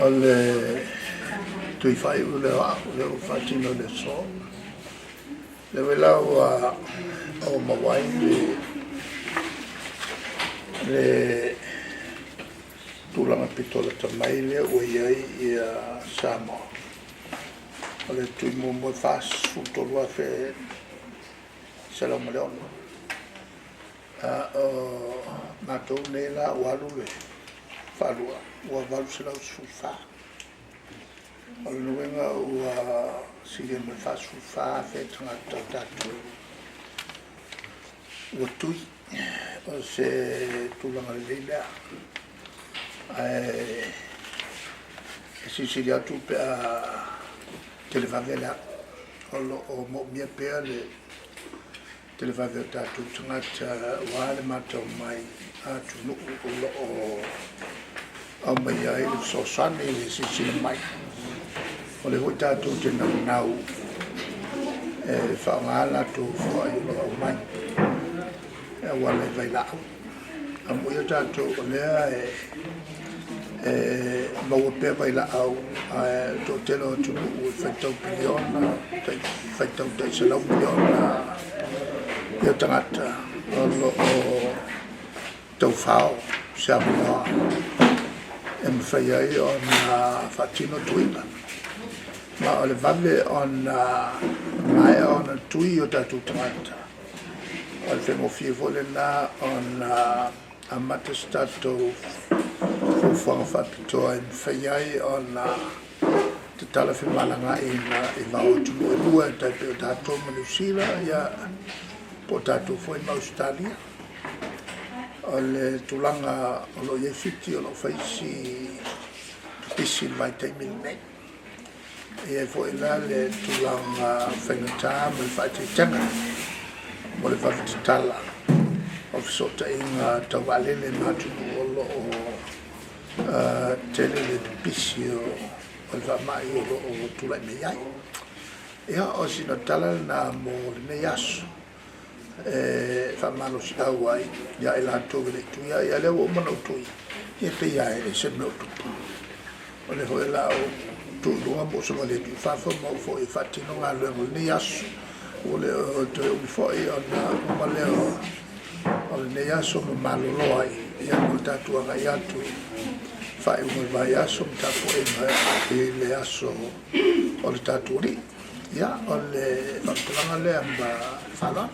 O le tui faaiu lea o au lea ua faatino i le aso. Lea foi la ua ou maua ai le tulaga pito lata mai lea ua i ai Samoa. O le tui muamua e 43,106. A o matou nei la ua alu le faalua ua 814. O lona uiga ua silia ma le 44,000 tagata o tatou ua tui. O se tulaga lelei lea, ae silisili atu pe a televave le alu. O lo o moomia pea le televave o tatou tagata aua le matau mai a atunuu o lo o aumaia ai le fesoasoani i le silasila mai. O lea foi tatou te naunau e faaaoga latou foai o lo o aumai e auala i vailaau. Amuia tatou o lea e maua pea vailaau, ae o le toatele o atunuu e faitau piliona, faitau tai 100 miliona ia tagata o lo o taufao se avanoa e mafai ai ona faatino tuiga. Ma o le vave ona maea ona tui o tatou tagata, o le faigofie foi lena ona amata se tatou fuafuaga faapitoa e mafai ai ona tatala femalagaaiga i vao atunuu e lua e tai pei o tatou ma Niu Sila, ia, po o tatou foi ma Ausetalia. O le tulaga o lo o i ai Fiti, o lo o fai si pipisi i le vaitaimi lenei. E i ai foi la le tulaga faigata ma le faaeteetega mo le vave tatala o fesootaiga tau vaalele ma atunuu o lo o tele le pipisi o le faamai o lo o tulai mai ai. Ia, o sina tala lena mo lenei aso e faamalosiau ai ia i latou e le i tuia, ia lea ua uma ona ou tui, ia pei lava e leai se mea o tupu. O lea foi o le a ou tuu i luga ma ou savali atu i fafo ma ou foi e faatino galuega o lenei aso. Ua le o toe umi foi ona uma lea o lenei aso ma malolo ai, ia mo le tatou agai atu i faaiuga o le vaiaso ma tapuaiga i le aso o le tatou Alii. Ia, o le faamatalaga lea ma le faaaloalo.